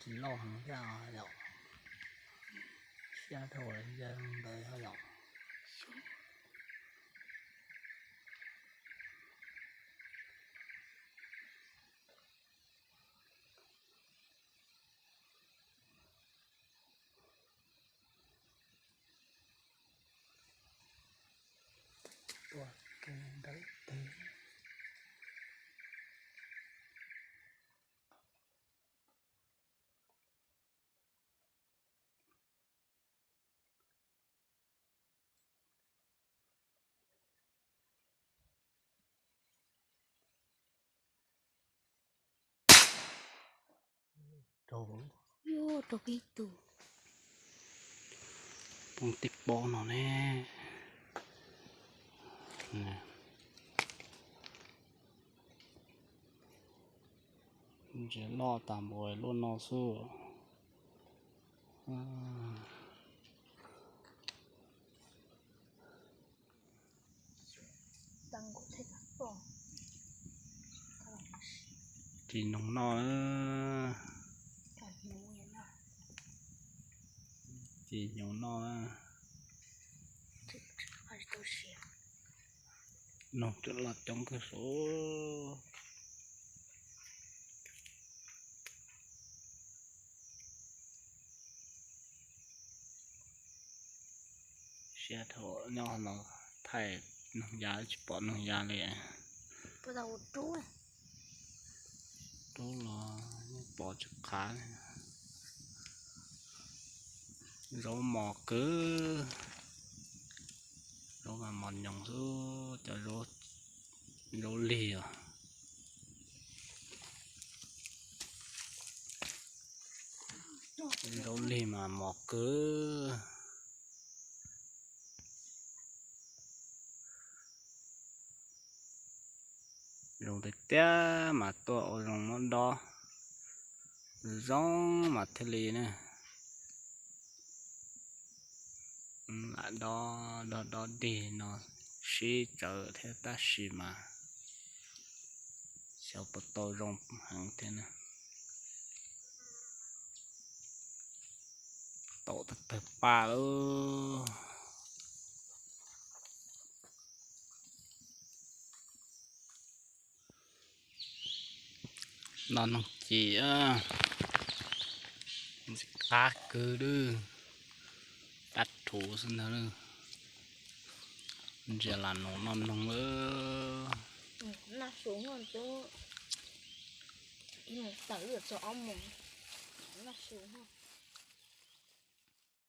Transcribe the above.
Tsis loj heev thiab yom. Siab dhau ntawd yom. Ua ke ntawd tes. Rau, rau peb tus. Poob tib pob no ne. Ntses loj tas npaum luaj no xwb. Tsis hnyuv noj na. Tsis hnyuv noj na. Noog twb loj coob kawg sav. Siab dhau, nyob no thaij noog ya tsis pom noog ya li. Rub los yeej pom tsis qab li. Zaub mos kawg. Zaub mas mos nyoos xwb, cov zaub lig os. Zaub lig mas mos kawg. Zoo tiag tiag mas tuaj ua zoo muab dob zoo mas thiaj li ne. Lam dob dob dob dig no sib tsawv thiab tab sis mas xyov puas tau zoo heev thiab na. Tau tag tawg paj lawm. Noj noog ci, ntxim qab kawg lawm. Pab rhuv xwb ntag. Ntsia las nus noj noog lawm. Noj su, tawm lwm txog ob moos, noj su.